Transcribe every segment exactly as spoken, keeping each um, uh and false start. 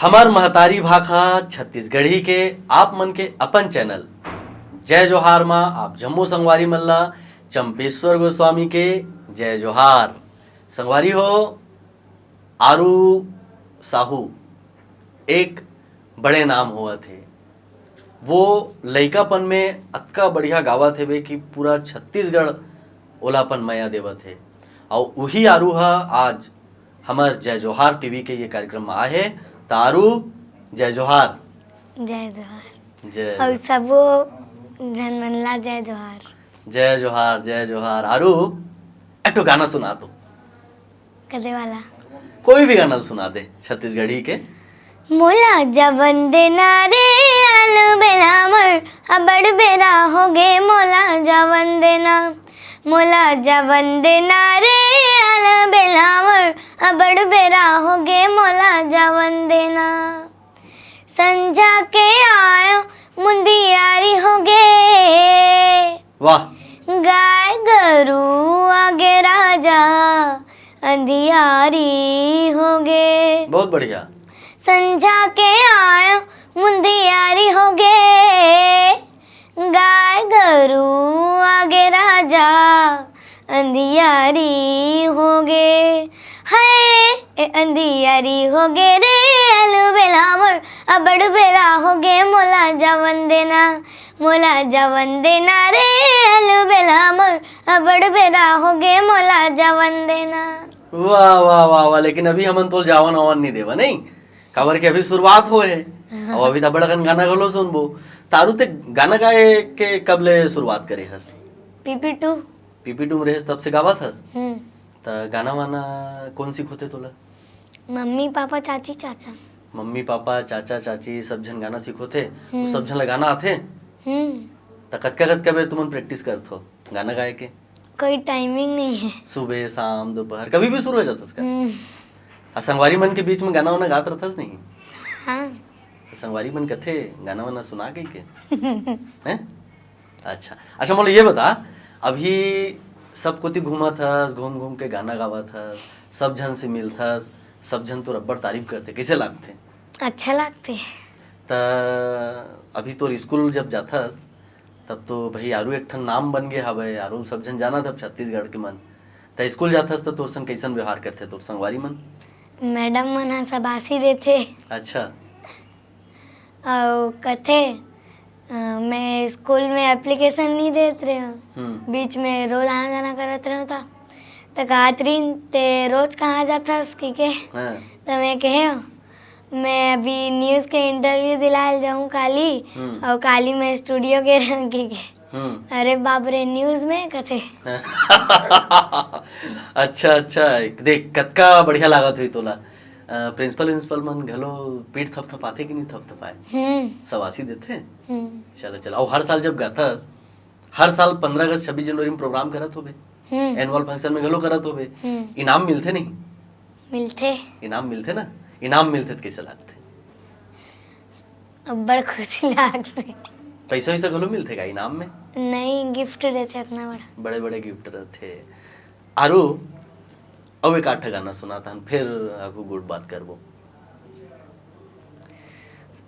हमर महतारी भाखा छत्तीसगढ़ी के आप मन के अपन चैनल जय जोहार मा आप जम्मो संगवारी मन ला चंपेश्वर गोस्वामी के जय जोहार। संगवारी हो, आरू साहू एक बड़े नाम होवत हे। वो लइकापन में अतका बढ़िया गावत हेवे कि पूरा छत्तीसगढ़ ओला अपन मया देवत हे। अउ उही आरू ह आज हमर जय जोहार टीवी के ये कार्यक्रम में आए हे। त आरू, जय जोहार। जय जोहार। जय अउ सबो झन मन ला जय जोहार। जय जोहार, जय जोहार। आरू, एक ठो गाना सुना तो। कदे वाला? कोई भी गाना सुना दे छत्तीसगढ़ी के। मोला जवन देना रे अलबेला मोर, अबड़ बेरा होगे मोला जवन देना। मोला जवन देना रे अलबेला मोर, अबड़ बेरा होगे मोला जवन देना। संझा के आयो मुंदियारी होगे। वाह। गाय गरू आगे राजा अंधियारी होगे। बहुत बढ़िया। संझा के आयो मुंदियारी होगे। गाय गरू आगे राजा अंधियारी होगे। हाय ए अंधियारी होगे रे अलबेला मोर, अबड़ बेरा होगे मोला जवन देना। मोला जवन देना रे अलबेला मोर, अबड़ बेरा होगे मोला जवन देना। वाह वाह वाह वाह। लेकिन अभी हमन तोल जावन आवन नहीं देवा नहीं, काबर के अभी शुरुआत होए हे। अउ अभी त बड़कन गाना घलो सुनबो। त आरू, ते गाना गाए के कब ले शुरुआत करे हस? PP two. पीपी टू में रहेस तब से गावत हस? हम्म। त गाना वाना कोन सिखोथे तोला? मम्मी पापा चाची चाचा। मम्मी पापा चाचा चाची सब झन गाना सिखोथे। वो हम्म। सब झन ला गाना आथे? हम्म। त कतका कतका बेर तुमन प्रैक्टिस करथो गाना गाए के? कोई टाइमिंग नहीं है। सुबह शाम दोपहर कभी भी शुरू हो जाता इसका। हम्म। आ संगवारी मन के बीच में गाना वाना गात रहता नहीं? हाँ। तो संगवारी मन कथे गाना वाना सुना गई के? हैं? अच्छा अच्छा, मोला ये बता, अभी सब कोती घूमत हस, घूम घूम के गाना गावत हस, सब झन से मिलथस, सब झन तोर अब्बड़ तारीफ करथे, कैसे लागथे? अच्छा लागथे। त अभी तोर स्कूल जब जाथस तब तो भाई आरू एक ठन नाम बन गे हवय, आरू सब झन जानत हब छत्तीसगढ़ के मन। त स्कूल जाथस त तोर संग कैसन व्यवहार करथे तोर संगवारी मन? मैडम मन ह शाबाशी देथे। अच्छा। अउ कथे, अ, मैं स्कूल में एप्लीकेशन नहीं देत रहे हूँ, हम्म। बीच में रोज आना जाना करत रहे हूँ त, त कहत रहीन, "ते रोज कहाँ जाथस?" कहिके। हाँ। त मैं कहे हूँ, "मैं अभी न्यूज़ के इंटरव्यू दिलाल जाऊँ काली, हम्म। अउ काली मैं स्टूडियो के रहूँ," कहिके। हम्म। "अरे बाप रे, न्यूज़ में?" कथे। अच्छा अच्छा, देख कतका बढ़िया लागत हुई तोला। अ, प्रिंसिपल विंसिपल मन घलो पीठ थपथपाथे कि नहीं थपथपाए? हम्म। शाबाशी देथे? हम्म। चलो चलो, अउ हर साल जब गाथस, हर साल पंद्रह अगस्त छब्बीस जनवरी में प्रोग्राम करत होबे, हम्म। एनुअल फंक्शन में घलो करत होबे, हम्म। इनाम मिलथे नहीं? मिलथे। इनाम मिलथे ना? इनाम मिलथे त कैसे लागथे? अब्बड़ खुशी लागथे। पैसा वैसा घलो मिलथे का इनाम में? नहीं, गिफ्ट देथे इतना बड़ा। बड़े बड़े गिफ्ट देथे। आरू, अउ एक आठ गाना सुनाता हन, फिर आगू गोठ बात करबो।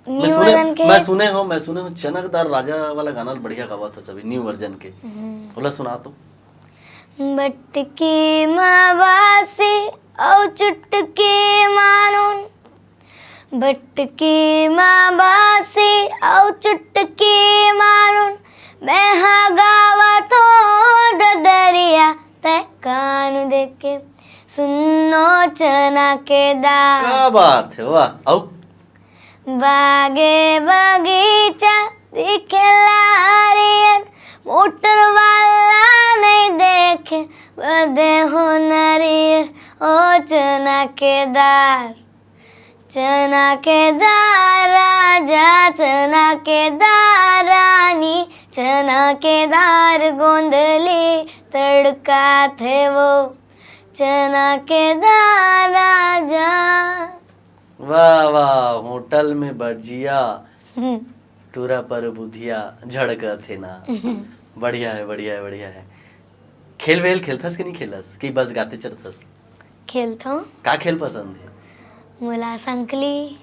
न्यू मैं सुने, वर्जन के मैं सुने हो, मैं सुने हो चनकदार राजा वाला गाना बढ़िया गावत हस अभी न्यू वर्जन के। हम्म। ओला सुना तो। बटकी मा बासी अउ चुटकी मा नून, बटकी मा बासी अउ चुटकी मा नून, मैं हा गावत हों ददरिया, तै कान देके सुनो चना के दार। क्या बात है, वाह। अउ? बागे बगीचा दिखे लारियर, मोटर वाला नहीं देखे, बदे हो नरियर, ओ चना के दार। चना के दार राजा, चना के दार रानी, चना के दार गोंदली तड़काथे वो, चना के दार राजा। वाह वाह, होटल में बजिया, टूरा पर बुधिया झड़कथे ना। बढ़िया है, बढ़िया है, बढ़िया है। खेल वेल खेलथस कि नहीं खेलस, कि बस गाते चलथस? खेलथों। का खेल पसंद है? मोला संकली।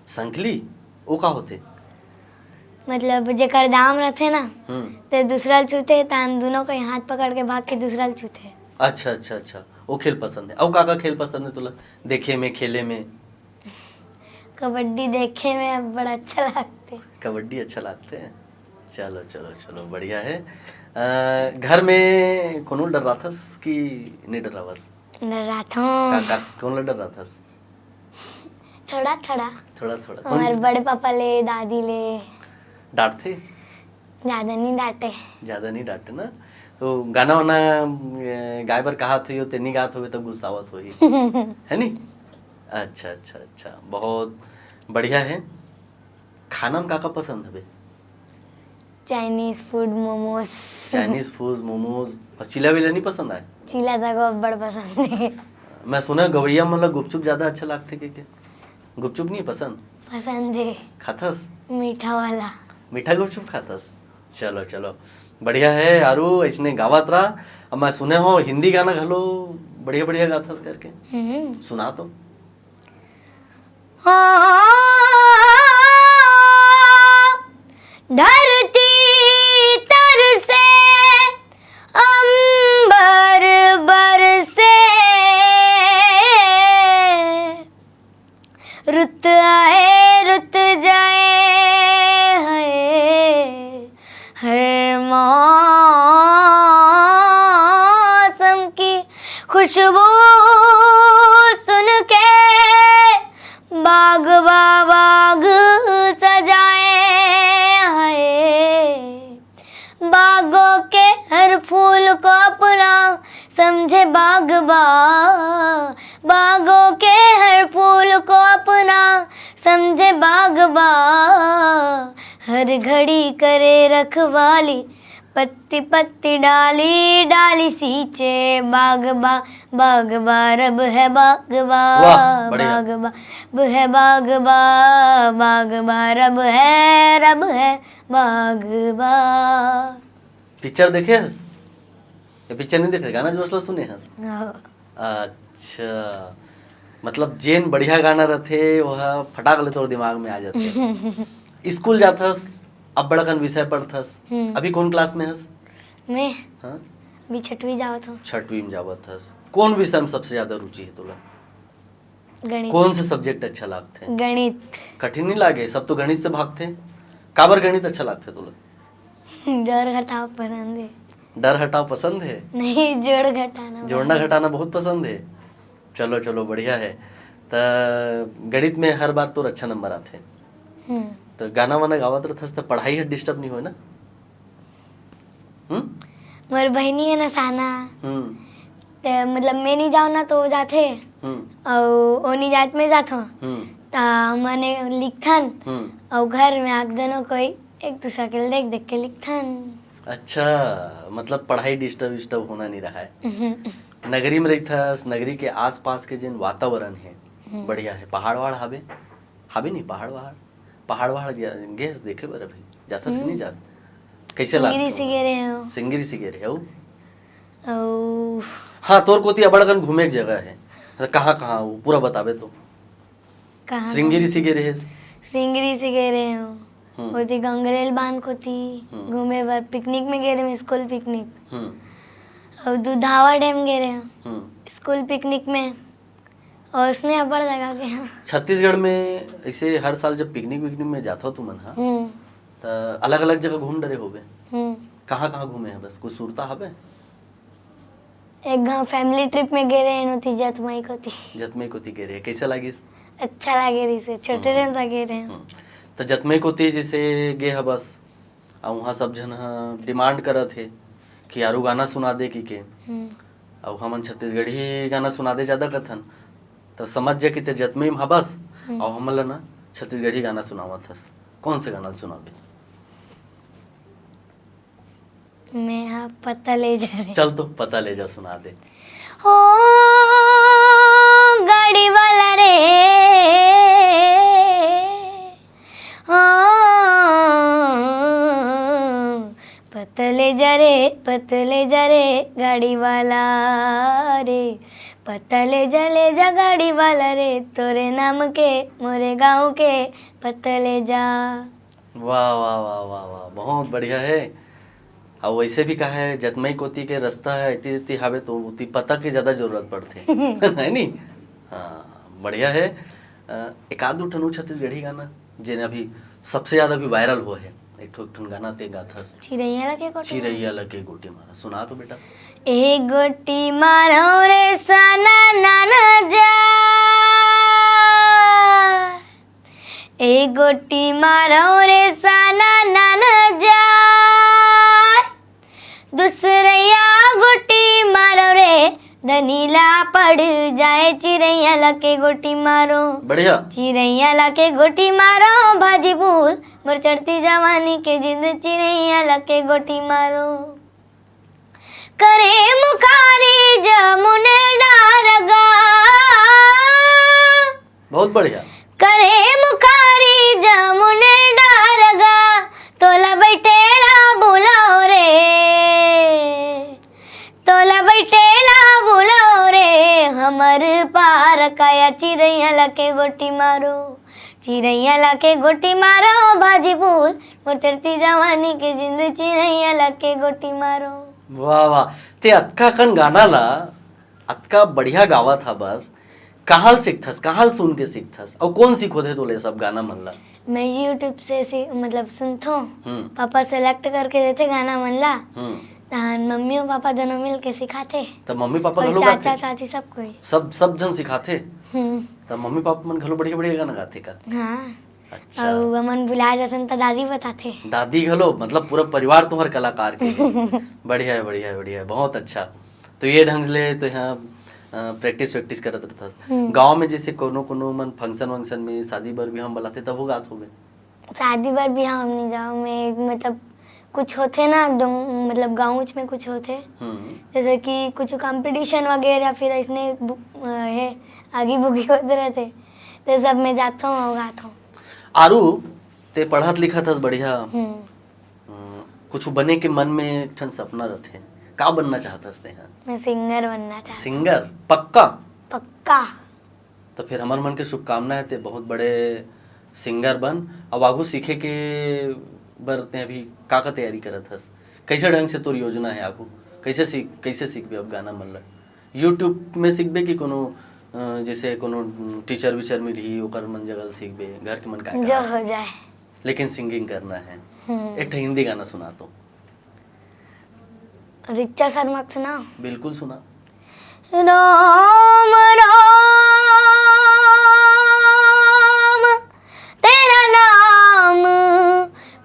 संकली? वो का होथे? मतलब जेकर दाम रथे ना, हम्म। ते दूसरा ल छूथे, तान दोनों के हाथ पकड़ के भाग के दूसरा ल छूथे। अच्छा, अच्छा, अच्छा। वो खेल पसंद है। अउ का का खेल पसंद है तुला? देखे में, खेले में? कबड्डी देखे में बड़ा अच्छा लगथे। कबड्डी अच्छा लगथे। चलो, चलो, चलो, बढ़िया है। अ, घर में कोनो डर्राथस कि नहीं डर्रावस? डर्राथों। का, का, कोन ला डर्राथस? थोड़ा थोड़ा। थोड़ा, थोड़ा। हमारे कोन बड़े पापा ले, दादी ले। डांटथे? ज्यादा नहीं डांटे। ज्यादा नहीं डांटे ना। तो गाना वाना, ए, गाय बर कहात हुई हो, तेनी गात होवे तो गुस्सावत होही। है नी? अच्छा, अच्छा, अच्छा, बहुत बढ़िया है। खाना में का का पसंद हवे? Chinese food, momos. Chinese food, momos. और चीला वीला नहीं पसंद आए? चीला तक बड़ पसंद है। मैं सुना गवैया मन ला गुपचुप ज्यादा अच्छा लागथे के, के? गुपचुप नहीं पसंद? पसंद है। खाथस? मीठा वाला। मीठा गुपचुप खाथस? चलो, चलो, बढ़िया है यारू, इसने गावत रहा। अब मैं सुने हो हिंदी गाना घलो बढ़िया बढ़िया गाथस करके। हम्म। सुना तो। धरती तरसे, अंबर बरसे, रुत आए रुत जाए है, हर मौसम की खुशबू सुन के बाग बा बाग सजाए है। बागों के हर फूल को अपना समझे बागबा, बागों के हर फूल को अपना समझे बागबा, हर घड़ी करे रखवाली, पत्ती पत्ती डाली डाली सींचे बागबा, बागबा रब है बागबा, वाह, बढ़िया। बागबा रब है बागबा, बागबा रब है, रब है बागबा। पिक्चर देखे हस? ये पिक्चर नहीं देखे, गाना जो असला सुने हस? हाँ। अच्छा, मतलब जेन बढ़िया गाना रथे वह फटाक ले तोर दिमाग में आ जाथे। स्कूल जाथस, अब्बड़ अकन विषय पढ़थस। हम्म। अभी कौन क्लास में हस? मैं हाँ, अभी छठवीं जावत हूँ। छठवीं में जावत हस। कौन विषय में सबसे ज्यादा रुचि है तोला? गणित। कौन से सब्जेक्ट अच्छा लागथे? गणित। कठिन नहीं लागे? सब तो गणित से भागथे। काबर गणित अच्छा लागथे तोला? जोड़ घटाव पसंद है। डर हटाव पसंद है? नहीं, जोड़ घटाना जोड़ना घटाना बहुत पसंद है। चलो, चलो, बढ़िया है। त गणित में हर बार तोर अच्छा नंबर आथे। हम्म। तो गाना वाना गावत रहथस त पढ़ाई ह डिस्टर्ब नहीं होय ना? हम्म? मोर बहिनी है ना साना, हम्म। ते मतलब मैं नहीं जाऊँ ना तो वो जाथे, हम्म। और वो नहीं जात मैं जाथो। हम्म। ता मने लिखथन, हम्म। और घर में आग दोनों कोई एक दूसरा के देख देख के लिखथन। अच्छा, मतलब पढ़ाई डिस्टर्ब विस्टर्ब होना नहीं रहा है। नगरी में रहिथस, नगरी के आसपास के जेन वातावरण है, बढ़िया है। पहाड़ वहाड़ हावे? हावे नहीं पहाड़ वहाड़? पहाड़ वहाड़ गे-, गेस देखे बर अभी? जाथस कि नहीं जास? कैसे सिंगरी लागथे? सिंगेरे हो। सिंगरी सिंगेरे हो? और हाँ, तोर कोती अबड़ अकन घूमे के जगह है। त कहाँ कहाँ वो पूरा बताबे तो। कहाँ सिंगरी सिंगेरे है। सिंगरी सिंगेरे हो। हम्म। ओती गंगरेल बांध कोती हम्म। घूमे बर पिकनिक में गे रहे, स्कूल पिकनिक। हम्म। और दुधावा डैम गे रहे हम्म। स्कूल पिकनिक में। और उसने अब्बड़ जगह के हाँ। छत्तीसगढ़ में ऐसे हर साल जब पिकनिक विकनिक में जाथो तुमन हा, हम्म। त अलग अलग जगह घूम डरे होबे। हम्म। कहाँ कहाँ घूमे हैं बस? कुछ सुरता हवे? एक घाव फैमिली ट्रिप में गे रहे हैं, ओती जतमई कोती। जतमई कोती गे रहे, कैसे लागिस? अच्छा लागे रही से, छोटे रहता गे रहे हैं। हम्म। त जतमई कोती जैसे गे ह बस, अउ वहाँ सब झन ह डिमांड करत हे कि यारू गाना सुना दे कि के। हम्म। अउ हमन छत्तीसगढ़ी गाना सुना दे ज्यादा कथन, त समझ जा कि ते जतमई में हबस, अउ हमन ला ना छत्तीसगढ़ी गाना सुनावत हस। कौन से गाना सुनाबे? मैं हा पता ले जा रहे। चल तो पता ले जा, सुना दे। हो गाड़ी वाला रे, हाँ, पता ले जा रे, पता ले जा रे गाड़ी वाला रे, पता ले जा, ले जा गाड़ी वाला रे, तोरे नाम के, मोरे गाँव के, पता ले जा। वाह, वाह, वाह, वाह, वाह, बहुत बढ़िया है। अउ वैसे भी कहा है, जतमई कोती के रास्ता है, इति इति हावे, तो उति पता के ज्यादा जरूरत पड़थे। है नी? हाँ, बढ़िया है। अ, एक आध दू ठन छत्तीसगढ़ी गाना, जेन अभी सबसे ज्यादा अभी वायरल हो है, एक ठो, एक ठन गाना ते गाथस। चिरैया ला के गोटी मारो। चिरैया ला के गोटी मारो, सुना तो बेटा। एक गोटी मारो रे साना नाना जा, एक गोटी मारो रे साना नाना जा, दूसरैया गोटी मारो रे, दनीला पड़ जाए, चिरैया ला के गोटी मारो। बढ़िया। चिरैया ला के गोटी मारो, भाजी फूल, मोर चढ़ती जवानी के जिंद, चिरैया ला के गोटी मारो। करे मुखारी जमुने डारगा। बहुत बढ़िया। करे मुखारी जमुने डारगा, तोला बैठेला बुलाओ रे, तोला बैठेला बुलाओ रे, हमर पार काया चिरैया ला के गोटी मारो, चिरैया ला के गोटी मारो, भाजी फूल, मोर चढ़ती जवानी के जिंद, चिरैया ला के गोटी मारो। वाह, वाह। ते अतका कन गाना ला, अतका बढ़िया गावत हा, बस कहाँ ल सीखथस, कहाँ ल सुन के सीखथस, अउ कौन सिखोथे तोले सब गाना मन ला? मैं YouTube से सी-, मतलब सुनथो। हम्म। पापा select करके देथे गाना मन ला। हम्म। तहन मम्मी अउ पापा दोनों मिल के सिखाथे। त मम्मी पापा अउ घलो चाचा गाथे? चाची सब कोई। सब, सब झन सिखाथे? हम्म। त मम्मी पापा मन घलो बढ़िया बढ़िया गाना गाथे का? हाँ। अच्छा। अउ हमन भुला जाथन त दादी बताथे। दादी घलो, मतलब पूरा परिवार तुम्हार कलाकार के हे। बढ़िया है, बढ़िया है, बढ़िया है, बहुत अच्छा। तो ये ढंग ले तो यहाँ, अ, practice वैक्टिस करत रहथस। हम्म। गाँव में जैसे कोनो कोनो मन function वंक्शन में, शादी बर बिहाव में बलाथे, तभो गात होबे? शादी बर बिहाव में नहीं जाओ, मैं मतलब कुछ होथे ना, डोंग-, मतलब गाँव में कुछ होथे, हम्म। जैसे कि कुछ competition वगैरह या फिर ऐसने बु-, अ, हे, आगी बुगी होत रहथे, तो सब में जाथो अउ गाथो। आरू, ते पढ़त लिखत हस बढ़िया, हम्म। अ, कुछ बने के मन में एक ठन सपना रथे, का बनना चाहत हस तेहा? मैं singer बनना चाहत हूँ। Singer? पक्का? पक्का। तो फिर हमर मन के शुभकामना है, ते बहुत बड़े singer बन। अब आगू सीखे के बर ते अभी का का तैयारी करत हस? कैसे ढंग से तोर योजना है आगू? कैसे सीख, कैसे सीखबे अब गाना मन ला? YouTube में सीखबे कि कोनो, अ, जैसे कोनो teacher वीचर मिलही, ओकर मन जगह सीखबे, घर के मन का जो कहा? हो जाए। लेकिन singing करना है। हम्म। एक ठो हिंदी गाना सुना तो। रिचा शर्मा के सुना। बिल्कुल सुना। राम राम तेरा नाम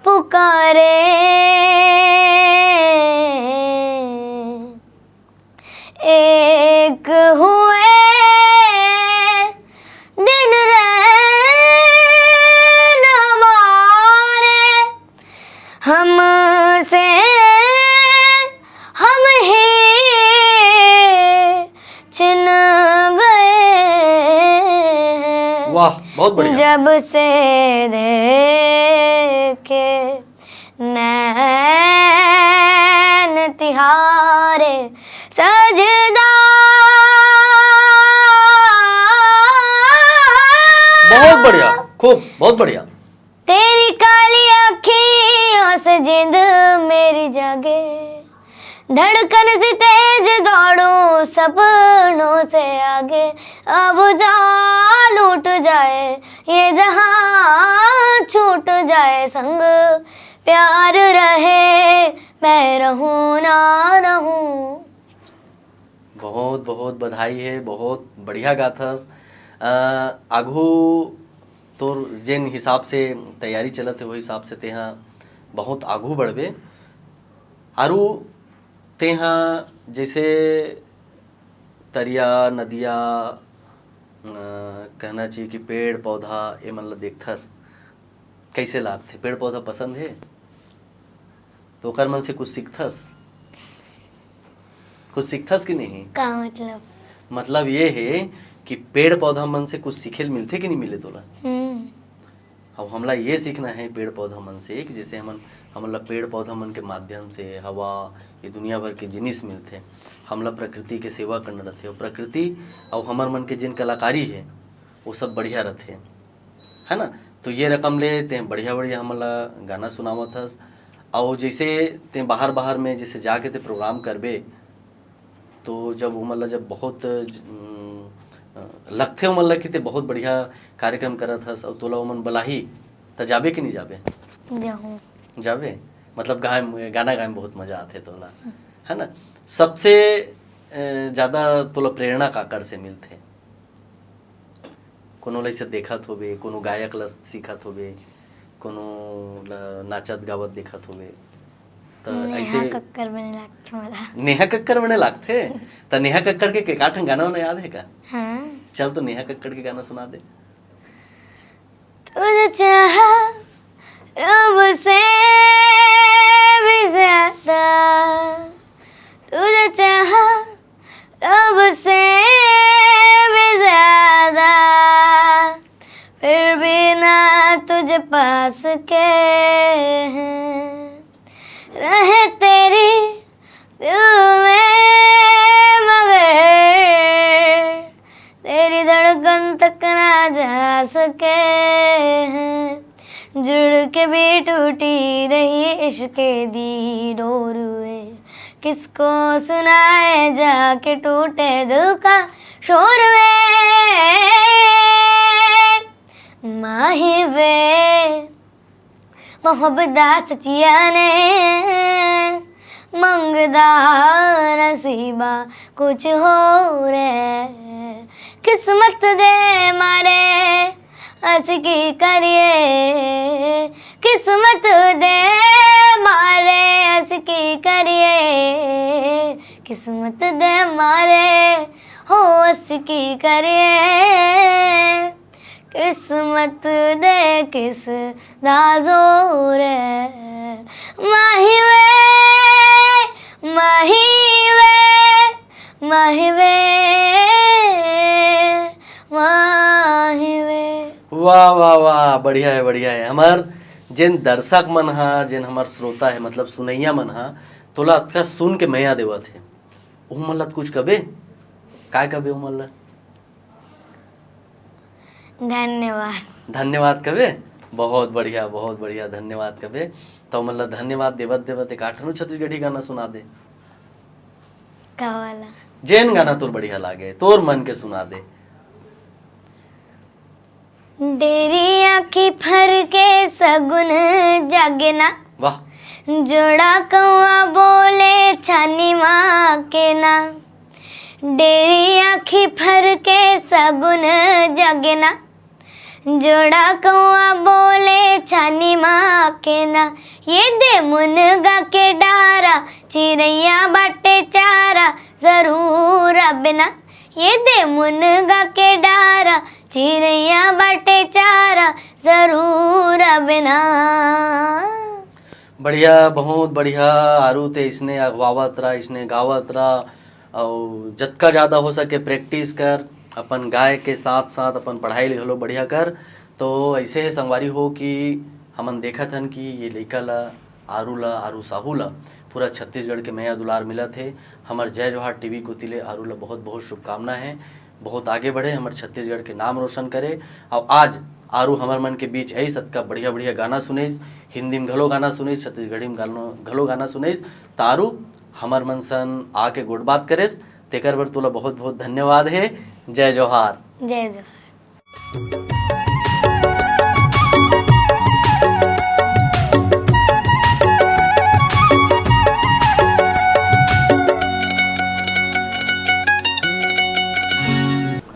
पुकारे, एक हुए दिन रैन हमारे, हमसे हम ही छिन गए हैं। वाह, बहुत बढ़िया। जब से देखे नैन तिहारे सजदा। बहुत बढ़िया, खूब, बहुत बढ़िया। तेरी काली अखियों से जिंद मेरी जागे, धड़कन सी तेज दौड़ूं सपनों से आगे। अब जा लूट जाए ये जहां, छूट जाए संग प्यार रहे, मैं रहूं ना रहूं। बहुत बहुत बधाई है, बहुत बढ़िया गाथस। अ, आघू तोर जेन हिसाब से तैयारी चलत है, वो हिसाब से तेहा बहुत आघू बढ़बे। आरू तेहा जैसे तरिया, नदिया, अ, कहना चाहिए कि पेड़ पौधा, ये मन ला देखथस, कैसे लागथे? पेड़ पौधा पसंद है तो ओकर मन से कुछ सीखथस? कुछ सीखथस कि नहीं? का मतलब? मतलब ये है कि पेड़ पौधा मन से कुछ सीखे ल मिलथे कि नहीं मिले तोला? हम्म। अब हमला ये सीखना है पेड़ पौधा मन से कि जैसे हमन, हमन ला पेड़ पौधा मन के माध्यम से हवा, ये दुनिया भर के जिनिस मिलथे, हमला प्रकृति के सेवा करना रहथे। और प्रकृति अउ हमर मन के जिन कलाकारी है, वो सब बढ़िया रहथे, है ना? तो ये रकम ले ते बढ़िया बढ़िया हमन ला गाना सुनावत हस। अउ जैसे ते बाहर बाहर में जैसे जाके ते प्रोग्राम करबे, तो जब ओमन ला जब बहुत ज-, उम, अ, लगथे ओमन ला कि ते बहुत बढ़िया कार्यक्रम करत हस, अउ तोला ओमन बलाही, त जाबे कि नहीं जाबे? जाहूँ। जाबे? मतलब गाय, गाना गाए में बहुत मजा आथे तोला, है ना? सबसे, अ, ज्यादा तोला प्रेरणा काकर से मिलथे? कोनो ला ऐसे देखत होबे, कोनो गायक ला सीखत होबे, कोनो ला नाचत गावत देखत होबे, त नेहा ऐसे कक्कर बने लागथे मोला। नेहा कक्कर बने लागथे? त नेहा कक्कर के, के का ठन गाना वाना याद है का? हाँ। चल तो नेहा कक्कर के गाना सुना दे। तुझे चाहा रब से भी ज्यादा, तुझे चाहा रब से भी ज्यादा, फिर भी ना तुझे पा सके हैं। रहे तेरी दिल में मगर तेरी धड़कन तक ना जा सके हैं। जुड़ के भी टूटी रही इश्क दी डोर वे, किसको सुनाए जाके टूटे दिल का शोर वे। माही वे, मोहब्बत दा सचिया ने मंगदा नसीबा कुछ होर है। किस्मत दे मारे अस की करिए, किस्मत दे मारे अस की करिए, किस्मत दे मारे हो अस की करिए। किस्मत दे किस दा जोर है। माही वे, माही वे, माही वे, माही वे। वाह, वाह, वाह, बढ़िया है, बढ़िया है। हमर जेन दर्शक मन हा, जेन हमर श्रोता है, मतलब सुनैया मन हा, तोला अतका सुन के मया देवत है, ओमन ला कुछ कबे? काय कबे ओमन ला? धन्यवाद। धन्यवाद कबे? बहुत बढ़िया, बहुत बढ़िया, धन्यवाद कबे। तो ओमन ला धन्यवाद देवत देवत एक आठ ठन छत्तीसगढ़ी गाना सुना दे। का वाला? जेन गाना तोर बढ़िया लागे, तोर मन के सुना दे। डेरी आँखी फर के सगुन जागे ना, वाह। जोड़ा कौआ बोले छानी माँ के ना। डेरी आँखी फर के सगुन जागे ना, जोड़ा कौआ बोले छानी माँ के ना। ये दे मुनगा के डारा, चिरैया बाटे चारा, जरूर अब ना। ये दे मुनगा के डारा, चिरैया बाटे चारा, जरूर अब ना। बढ़िया, बहुत बढ़िया। आरू ते इसने अगवावत रहा, इसने गावत रहा, अउ जतका ज़्यादा हो सके प्रैक्टिस कर, अपन गाय के साथ साथ अपन पढ़ाई घलो बढ़िया कर। तो ऐसे संगवारी हो कि हमन देखत हन कि ये लइका ला, आरू ला, आरू साहू ला पूरा छत्तीसगढ़ के मया दुलार मिलत हे। हमर जय जोहार टीवी कोति ले आरू ला बहुत बहुत शुभकामना हे, बहुत आगे बढ़े, हमर छत्तीसगढ़ के नाम रोशन करे। अउ आज आरू हमर मन के बीच अइस, अतका बढ़िया बढ़िया गाना सुनइस, हिंदी में घलो गाना सुनइस, छत्तीसगढ़ी में गानो, घलो गाना सुनइस। त आरू हमर मन सन आके गोठ बात करेस, तेकर बर तोला बहुत बहुत धन्यवाद हे। जय जोहार। जय जोहार।